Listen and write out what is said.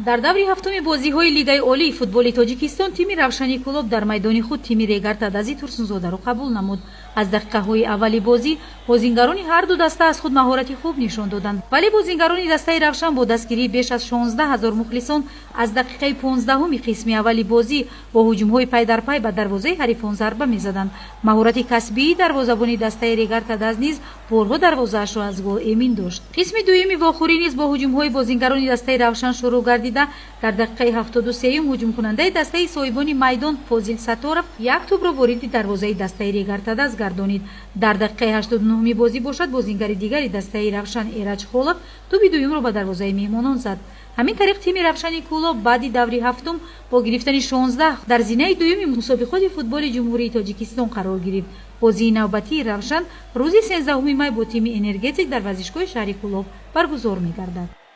Дар даври ҳафтуми бозиҳои Лигаи олии футболи Тоҷикистон тими Равшани Кӯлоб дар майдони худ тими Регар Тадази Турсунзодаро қабул намуд. Аз дақиқаҳои аввали бозӣ бозингарони ҳарду даста аз худ маҳорати хуб нишон доданд, вале бозингарони дастаи Равшан бо дастгирии беш аз 16 ҳазор мухлисон аз дақиқаи 15-уми қисми аввали бозӣ бо ҳуҷумҳои пайдарпай ба дарвозаи ҳарифон зарба мезаданд. Маҳорати касбии дарвозабони дастаи Регар Тадаз низ борҳо дарвозаашро аз гол эмин дошт. Қисми дуюми вохӯрӣ низ бо ҳуҷумҳои бозингарони дастаи Равшан шурӯъ гардида, дар дақиқаи 73-юм ҳуҷумкунандаи дастаи соҳибони майдон Фозил Сатторов як тӯбро вориди дарвозаи дастаи Регар Тадаз гардонид. Дар дақиқаи 89-уми бозӣ бошад, бозингари дигари дастаи Равшан Эраҷ Холов тӯби дуюмро ба дарвозаи меҳмонон зад. Ҳамин тариқ, тими Равшани Кӯлоб баъди даври ҳафтум бо гирифтани 16 дар зинаи дуюми мусобиқоти футболи Ҷумҳурии Тоҷикистон қарор гирифт. Бозии навбатии Равшан рӯзи 13-уми май бо тими Энергетик дар варзишгоҳи шаҳри Кӯлоб баргузор мегардад.